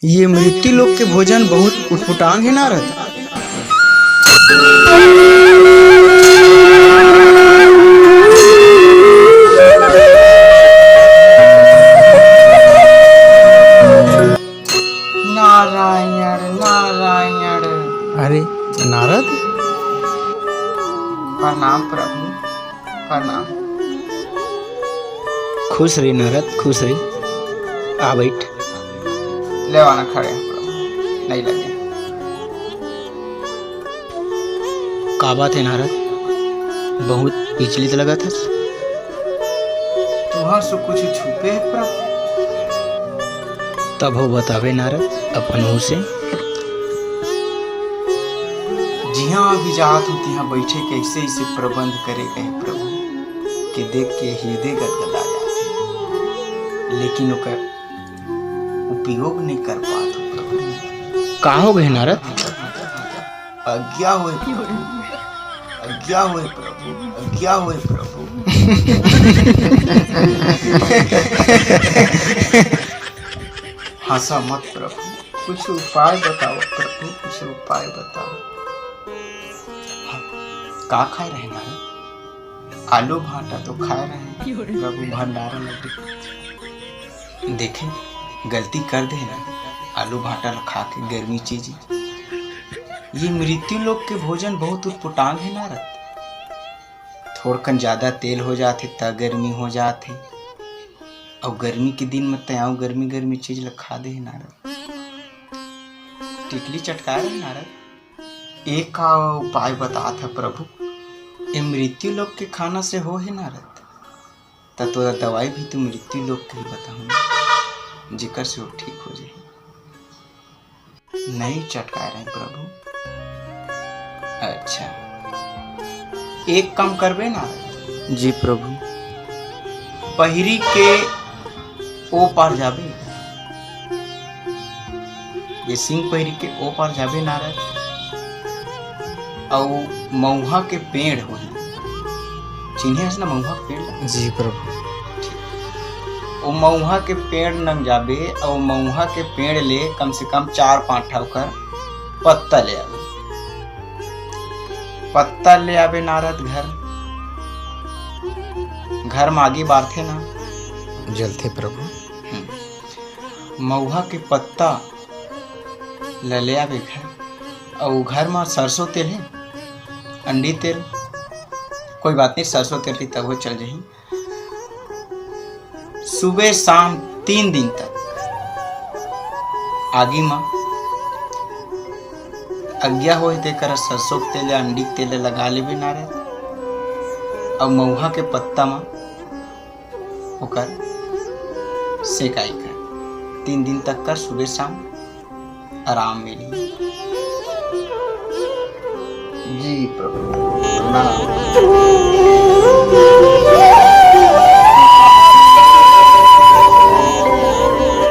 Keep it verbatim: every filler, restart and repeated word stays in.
ये मृत्यु लोक के भोजन बहुत उटपुटांग हे नारद। नारायण, नारायण। अरे नारद, प्रणाम प्रभु, प्रणाम। खुश रही नारद, खुश रही। आ बैठ। ले आना, खड़े हो प्रभु, नहीं लगे। का बात हे नारद, बहुत विचलित लगत हस? तुहर से कुछ छुपे हे प्रभु? तभो बताबे नारद अपन मुंह से। जिहां भी जात हों तिहां बइठे के अइसे अइसे प्रबंध करे गए प्रभु, के देख के हृदय गदगदा जाथे, लेकिन ओकर उपयोग नइ कर पात हों प्रभु। का हो गए नारद? आज्ञा होय प्रभु, आज्ञा होय प्रभु, आज्ञा होय प्रभु। हंसा मत प्रभु, कुछ उपाय बताओ प्रभु, कुछ उपाय बताओ। हाँ, का खाए रहे नारद? आलू भांटा तो खाए रहे प्रभु, भंडारा लड्डू। देखे, गलती कर दे ना, आलू भांटा ल खा के, गर्मी चीज। ये मृत्यु लोक के भोजन बहुत उटपुटांग हे नारद। थोड़कन ज्यादा तेल हो जाथे त गर्मी हो जाथे, अउ गर्मी के दिन म तैं अउ गर्मी गर्मी चीज ल खा दे हे नारद। टिकली चटकाए रहे नारद। एक का उपाय बतात हे प्रभु, ए मृत्यु लोक के खाना से हो हे नारद, त तोला दवाई भी तो मृत्यु लोक के ही बताहूं, जेकर से वो ठीक हो जाही। नहीं चटकाए रहे प्रभु। अच्छा, एक काम करबे ना। जी प्रभु। पहिरी के ओ पार जाबे, ये सिंग पहिरी के ओ पार जाबे नारद, अउ मऊहा के पेड़ होही, चिन्हे हस ना मऊहा के पेड़ ला? जी प्रभु। ठीक। ओ मऊहा के पेड़ नंग जाबे, अउ मऊहा के पेड़ ले कम से कम चार पांच ठा ओकर पत्ता ले आबे। पत्ता ले आबे नारद घर, घर म आगी बारथे ना। जलथे प्रभु। हम्म। मऊहा के पत्ता ल ले आबे घर, अउ घर म सरसों तेल हे, अंडी तेल, कोई बात नहीं, सरसों तेल रही तभो चल जाही। सुबह शाम तीन दिन तक आगी म आज्ञा होय तेकर सरसों के तेल या अंडी के तेल लगा लेबे नारद, अउ मऊहा के पत्ता म ओकर सेकाई कर। तीन दिन तक कर, सुबह शाम आराम मिली। जी प्रभु, प्रणाम।